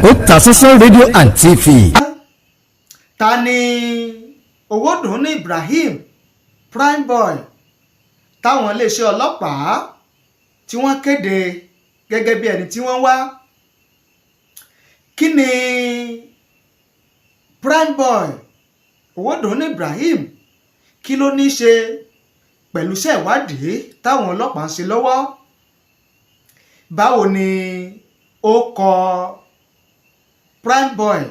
Otasansan Radio and TV. Ta ni Owódùnní Ibrahim Primeboy táwọn iléeṣẹ́ ọlọ́pàá tí wọ́n kéde gẹ́gẹ́ bí ẹni tí wọ́n wá? Kí ni Primeboy Owódùnní Ibrahim, kí ló ní í ṣe pẹ̀lú iṣẹ́ ìwádìí táwọn ọlọ́pàá ń ṣe lọ́wọ́? Báwo ni ó kọ Primeboy,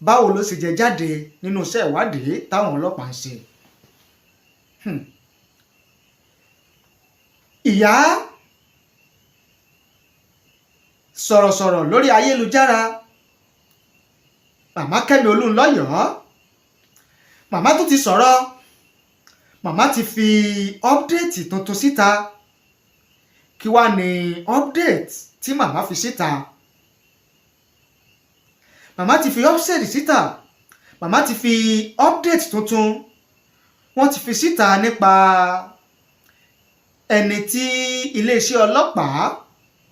báwo ló sì jẹ jáde nínú iṣẹ́ ìwádìí táwọn ọlọ́pàá ń ṣe? Ìyá sọ̀rọ̀sọ̀rọ̀ lórí ayélujára, Màmá Kẹ́mi Olúnlọ́yọ̀ọ́, màmá tó ti sọ̀rọ̀, màmá ti fi update tuntun síta. Kí wá ní update tí màmá fi síta? Màmá ti fi update síta, màmá ti fi update tuntun, wọ́n ti fi síta nípa ẹni tí iléeṣẹ́ ọlọ́pàá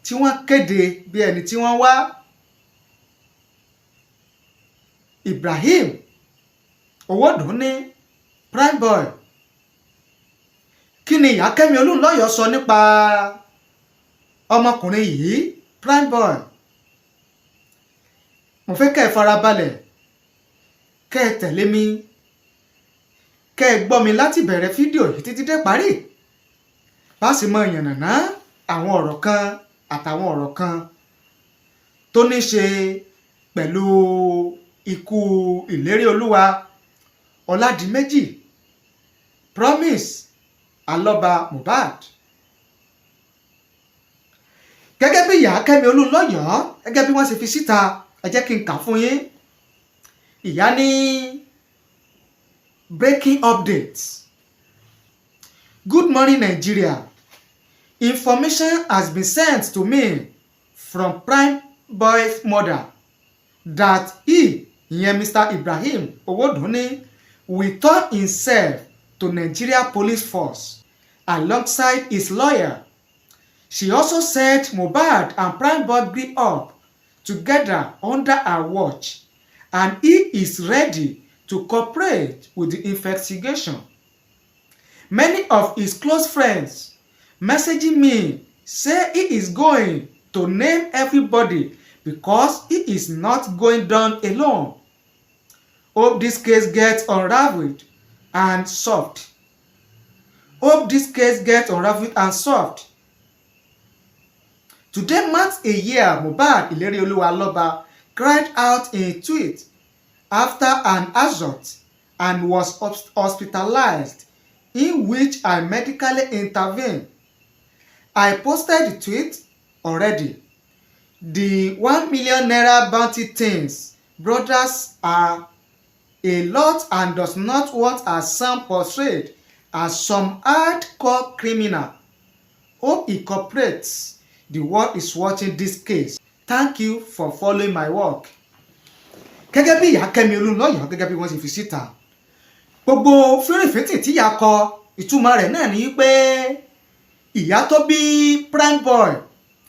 tí wọ́n kéde bí ẹni tí wọ́n wá, Ibrahim Owódùnní Primeboy. Kí ni ìyá Kẹ́mi Olúnlọ́yọ̀ọ́ sọ nípa ọmọkùnrin yìí, Primeboy? Mo fẹ́ kẹ́ ẹ farabalẹ̀, kẹ́ ẹ tẹ̀lé mi, kẹ́ ẹ gbọ́ mi láti bẹ̀rẹ̀ fídíò yìí títí dé parí, bá sì mọ yànnàná àwọn ọ̀rọ̀ kan àtàwọn ọ̀rọ̀ kan tó ní ṣe pẹ̀lú ikú Ìlérí Olúwa Ọládìméjì Promise Alọ́ba Mohbad. Gẹ́gẹ́ bí ìyá Kẹ́mi Olúnlọ́yọ̀ọ́, gẹ́gẹ́ bí wọ́n ṣe fi síta, ẹ jẹ́ kí n kà fún yín. Ìyá ní, "Breaking updates. Good morning, Nigeria. Information has been sent to me from Prime Boy's mother that he, ìyẹn Mr. Ibrahim Owodunni, will turn himself to Nigeria Police Force alongside his lawyer. She also said Mohbad and Primeboy grew up together under her watch and he is ready to cooperate with the investigation. Many of his close friends messaging me say he is going to name everybody because he is not going down alone. Hope this case gets unraveled and solved. Hope this case gets unraveled and solved. Today marks a year Mohbad Ilerioluwa Aloba cried out in a tweet after an assault and was hospitalized, in which I medically intervened. I posted the tweet already. The ₦1 million bounty things brothers are a lot and does not want her son portrayed as some hardcore criminal. Hope he cooperates. The world is watching this case. Thank you for following my work." Gẹ́gẹ́ bí ìyá Kẹ́mi Olúnlọ́yọ̀ọ́, gẹ́gẹ́ bí wọ́n ṣe fi síta, gbogbo fírìfìtì tí ìyá kọ, ìtumọ̀ rẹ̀ náà ni pé ìyá tó bí Primeboy,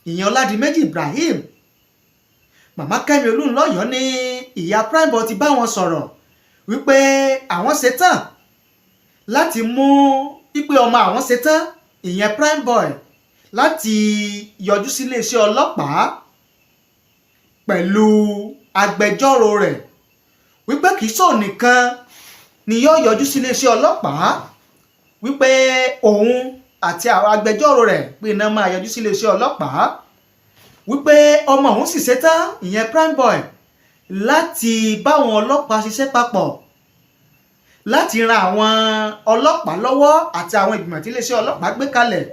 ìyẹn Ọládìméjì Ibrahim, Màmá Kẹ́mi Olúnlọ́yọ̀ọ́ ní ìyá Primeboy ti bá wọn sọ̀rọ̀ wípé àwọn ṣetán láti mú, wípé ọmọ àwọn ṣetán, ìyẹn Primeboy, láti yọjú sí iléeṣẹ́ ọlọ́pàá pẹ̀lú agbẹjọ́rò rẹ̀, wípé kì í sóun nìkan ni yóò yọjú sí iléeṣẹ́ ọlọ́pàá, wípé òun àti àwọn agbẹjọ́rò rẹ̀ pé iná máa yọjú sí iléeṣẹ́ ọlọ́pàá, wípé ọmọ òun sì ṣetán, ìyẹn Primeboy, láti báwọn ọlọ́pàá ṣiṣẹ́ papọ̀, láti ran àwọn ọlọ́pàá lọ́wọ́ àti àwọn ìgbìmọ̀ tí iléeṣẹ́ ọlọ́pàá gbé kalẹ̀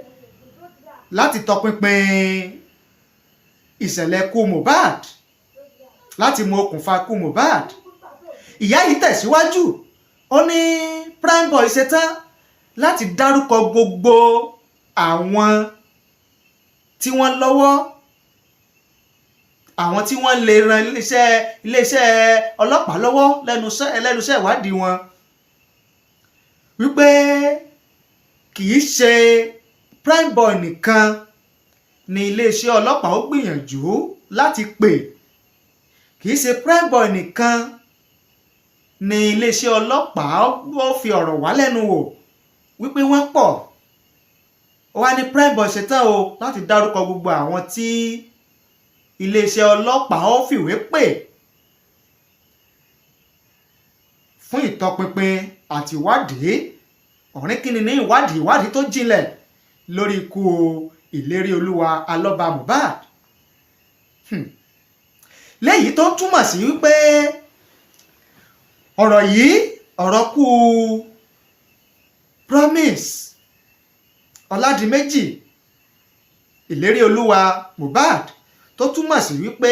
láti tọpinpin ìṣẹ̀lẹ̀ ikú Mohbad, láti mọ okùnfà ikú Mohbad. Ìyá yìí tẹ̀síwájú, ó ní Primeboy ṣetán láti dárúkọ gbogbo àwọn tí wọ́n lọ́wọ́, àwọn tí wọ́n lè ran iléeṣẹ́ ọlọ́pàá lọ́wọ́ lẹ́nu iṣẹ́ ìwádìí wọn, wípé kì í ṣe Primeboy nìkan ni iléeṣẹ́ ọlọ́pàá ó gbìyànjú láti pè. Kì í ṣe Primeboy nìkan ni iléeṣẹ́ ọlọ́pàá ó fi ọ̀rọ̀ wá lẹ́nu wò wípé wọ́n pọ̀. Ó wá ní Primeboy ṣetán o láti dárúkọ gbogbo àwọn tí iléeṣẹ́ ọlọ́pàá ó fìwé pè fún ìtọpinpin àti ìwádìí ọ̀rìnkìnní ní ìwádìí tó jinlẹ̀ lórí ikú Ìlérí Olúwa Alọ́ba Mohbad. Léyìí tó túmọ̀ sí wípé ọ̀rọ̀ yìí, ọ̀rọ̀ kú Promise Ọládìméjì Ìlérí Olúwa Mohbad, tó túmọ̀ sí wípé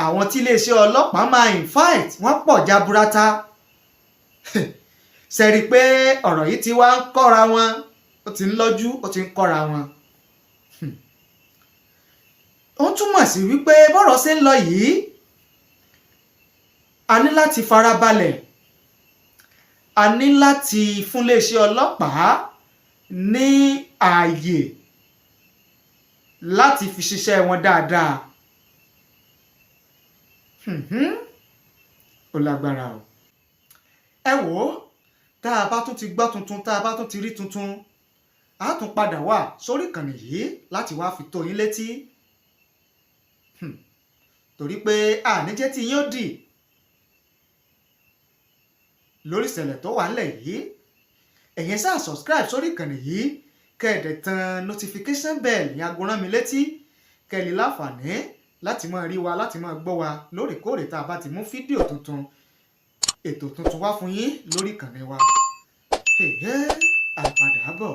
àwọn tí iléeṣẹ́ ọlọ́pàá máa invite, wọ́n pọ̀ jaburata. Ṣe rí i pé ọ̀rọ̀ yìí ti wá ń kọ́ra wọn, ó ti ń lọ́jú, ó ti ń kọ́ra wọn. Ó túmọ̀ sí wípé bọ́rọ̀ ṣe ń lọ yìí, a ní láti farabalẹ̀, a ní láti fún iléeṣẹ́ ọlọ́pàá ní ààyè láti fi ṣiṣẹ́ wọn dáadáa. Ó lágbára o. Ẹ wò ó, tá a bá tún ti gbọ́ tuntun, tá a bá tún ti rí tuntun, a tún padà wá sórí ìkànnì yìí láti wá fi tó yín létí, torí pé àníjẹ́ tí yín ó dì lórí ìṣẹ̀lẹ̀ tó wà ńlẹ̀ yìí. Ẹ̀yin sáà subscribe sórí ìkànnì yìí, kẹ́ ẹ dẹ̀ tan notification bell ní aago rán mi létí, kẹ́ ẹ lè láǹfààní láti máa rí wa, láti máa gbọ́ wa lóòrèkóòrè tá a bá ti mú fídíò tuntun, ètò tuntun wá fún yín lórí ìkànnì wa. Àpadà bọ̀.